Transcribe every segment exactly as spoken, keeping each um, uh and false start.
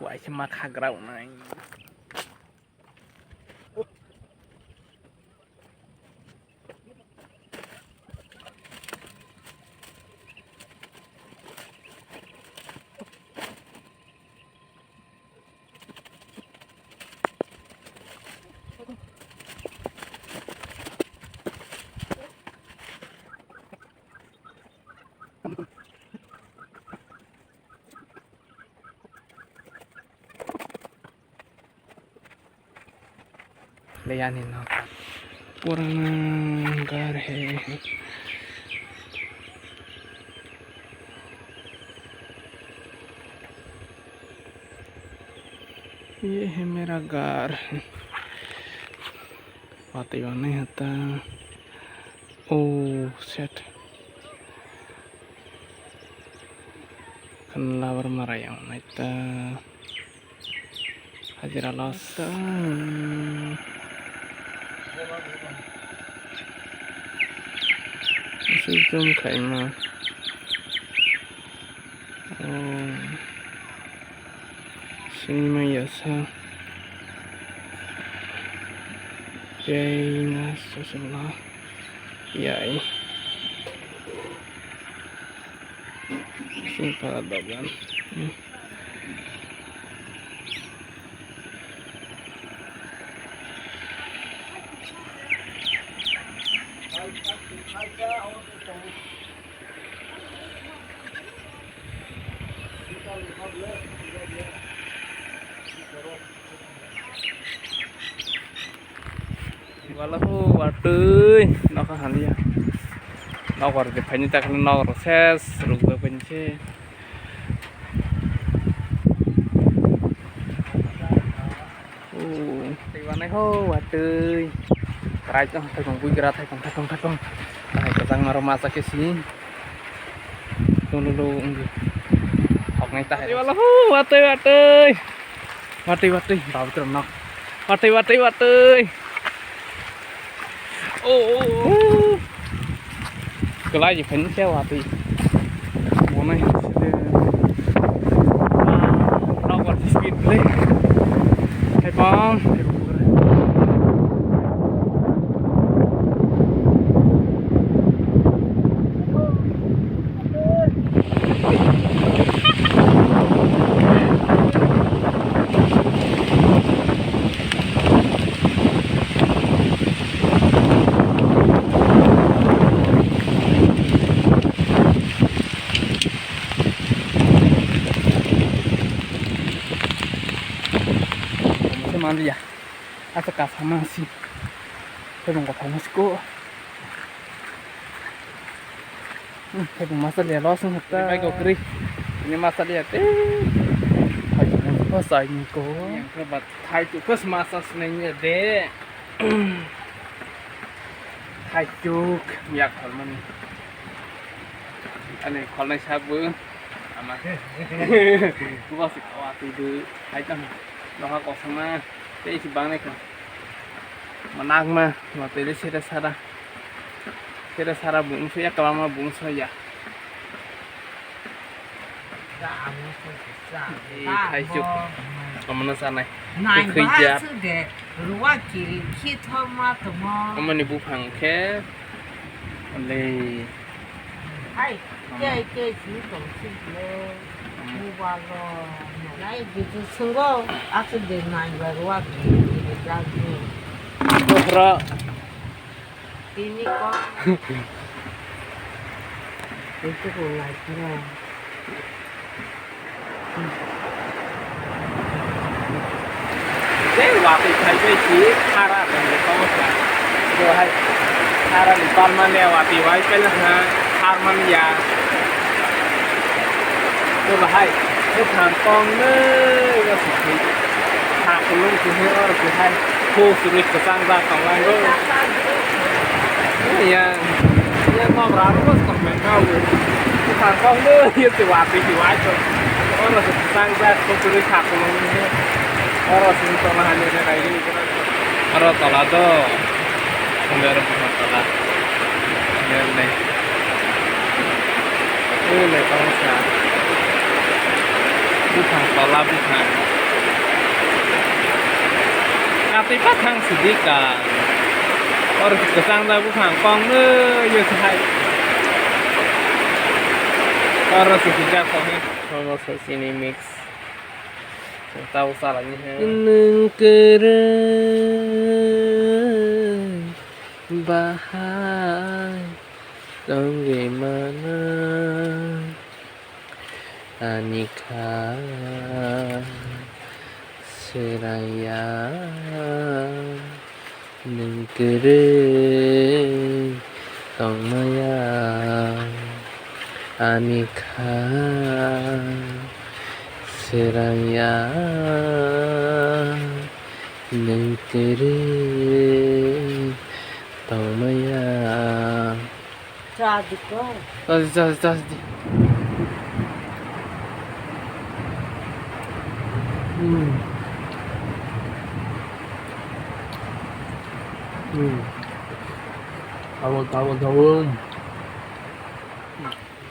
Waisa ma khagra unai. ले यानी ना पुराना घर है। ये है मेरा घर। Watwi wanai hata. Oh, shit. Kan labar mara yang naita. Hajira loss. Masih zoom kaima. Oh. Sini mai ya sa. Jai na sasala. Yai. Sini para dagan. Hmm. Wala ho watwi nokha haliya. Nokar de phaini ta khana nokar ses rukjak phaini se. Oh, twi wanai ho watwi. Karai tong thaikong bui gra thaikong thaikong thaikong. Tahai kwchangma rok masa khe si. Lolo lo wngdi. Hoknai tahai. Twi wala ho watwi watwi. Watwi watwi babu trom no. Watwi watwi watwi. Oh, oh, oh. Kwlai ni phaini khe watwi. Monai side. Ah, nokbar speed le. Hai bang. Manliya. Asa kasama si. Tebong ko phangma siko. Hmm, tebong masa liya lo sung hata. Ini bai ko kri. Ini masa liya te. Hai ko masa ko sai ni ko. Yang ke bat hai tu kos masa senengnya de. Hai tu ya kholmani. Ani kholnai sabu. Ama. Kuba si kawa tu du. Hai tu. Noha kosama. Tei si bangnai kha. Manakma, watwi le sere sara. Sere sara bungso ya, kwbangma bungso ya. Ei, thaisuk. Omono sanai. Kwkhwi jak. Omoni buphang khe. Lei. Hai, tei, tei, sini tong sini le. Mobile lo. Nai, bitu sunggo, aku de nai baru aku de jago. Bro. Ini kok. Itu kok lagi lah. Tei watwi phaibai si khara rwngwi tongo kha. Bo hai khara ni palmani watwi bai paila kha, harmani ya. Bo hai bwkhang tongnwi o si kha kulung khe oro khe hai. Kho kwrwi kwchang jak tonglai o. Ya, ya, nok rw rw bw tong mani kha o. Bwkhang tong nw, ya, se watwi se wai tong. Oro se kwchang jak, kho kwrwi kha kulung nw. Oro se tong hani nw nai nw. Oro tola do. Oro bwkhang tola. Ya, nai. Ui, nai, tong sa. Bwkhang tola, bwkhang. Bathang sidi ka. Oro kwchang jak buphang kong no yo se hai. Oro se sijak kong he. Somo se chini mix. Tau salai ni he. Nwng kwrwi bahai tongwi mano. Ani kha swrang ya nwng kwrwi tongmaya. Ani kha swrang ya nwng kwrwi tongmaya. Chadi ko. Chadi, chadi, chadi. Hmm. Hmm. Tabuk, tabuk, tabuk.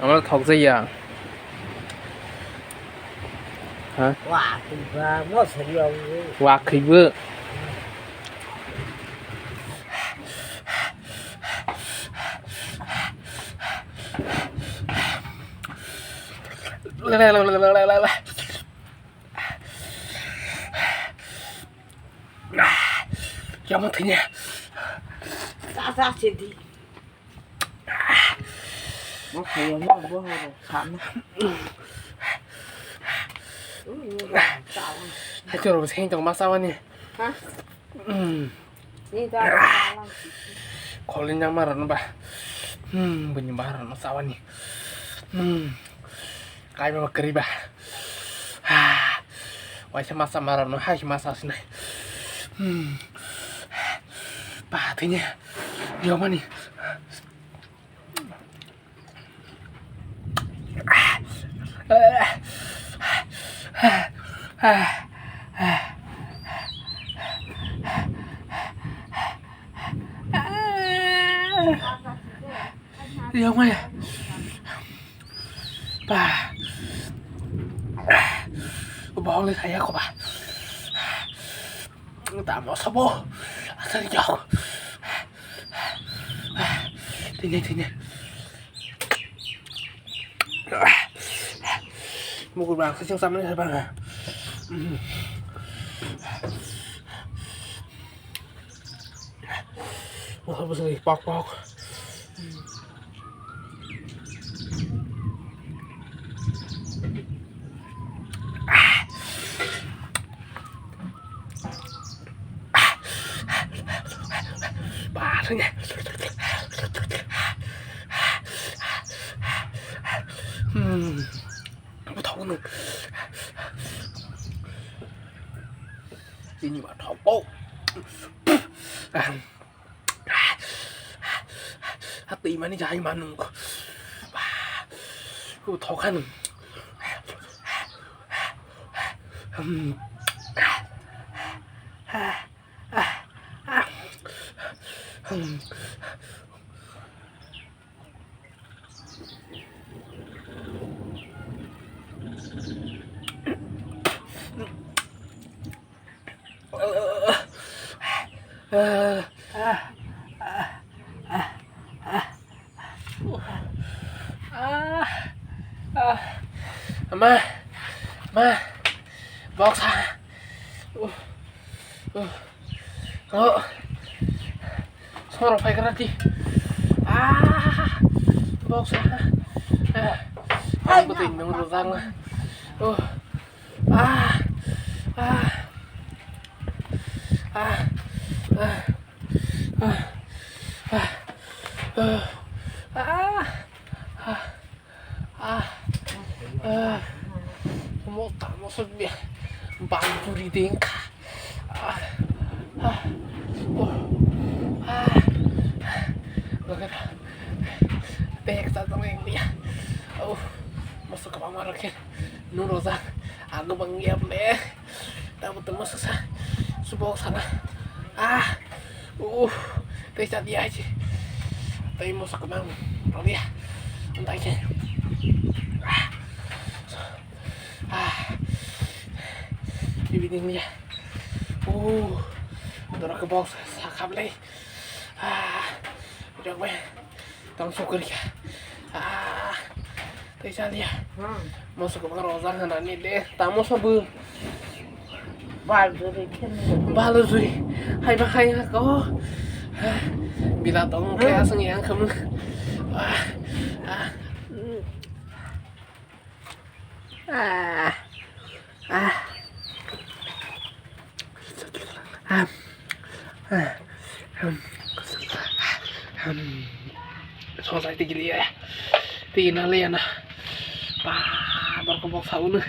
Amo thok jaya. Ha? Wa, khibwa, mo sari o. Wa, khibwa. Yamang thanya. Sa, sa, sidi. Bo khayo mo, bo horo, sana. Hai choro bo seng tong ma sawani. Ha? Hmm. Ni da. Kholi nang ma rano ba. Hmm, bini ba rano sawani. Hmm. Kai ba kri ba. Ha. Waisa masa ma rano, hai masa sinai. Hmm. Ba thanya. Yomani. Yong maya. Ba. Bawle saya ko ba. Tamo sabo. Asal jok. Tini, tini. Mukul bang, sing samne sa bang. Mukul bang, pok, pok. Hmm. Bo thok no. Ini ma thok. Hati mani jai manu. Bo thok kan. Hmm. Ah, ah. Ama, ama, boksa. Uh, uh. Oh. Soro phaikra di. Ah, boksa. Ah. Ai, betul nang rojang. Oh. Ah. Ah. Ah. Ah. Ah. Ah. Ah. Ah. Ah. Ah. Ah. Mo ta mo so bia. Bang puri ding ka. Ah. Ah. Oh. Ah. Look at that. Bek ta tong yang dia. Oh. Mo so ka ma ro ke. Nu ro za. Aku bang ya ble. Tamo tamo sasa. Subok sana. Ah. Uh. Tei cha dia chi. Tei mo sak mang. Ro dia. Antai che. Ah. Ah. Bibi ni ya. Uh. Dorok box sakhablai. Ah, rok bai. Tang sokri ka. Ah, tei chaliya. Moso ko bang roja hana ni de. Tamo sabu. Bal juri khen. Bal juri. Hai ba hai ha ko. Bila tong ke asang yang kamu. Ah, ah. Ah. Ah. Ah. Ah. Hmm. Hmm. Sosai tigili ya. Tigina le ya na. Pa, dorko bok saunu.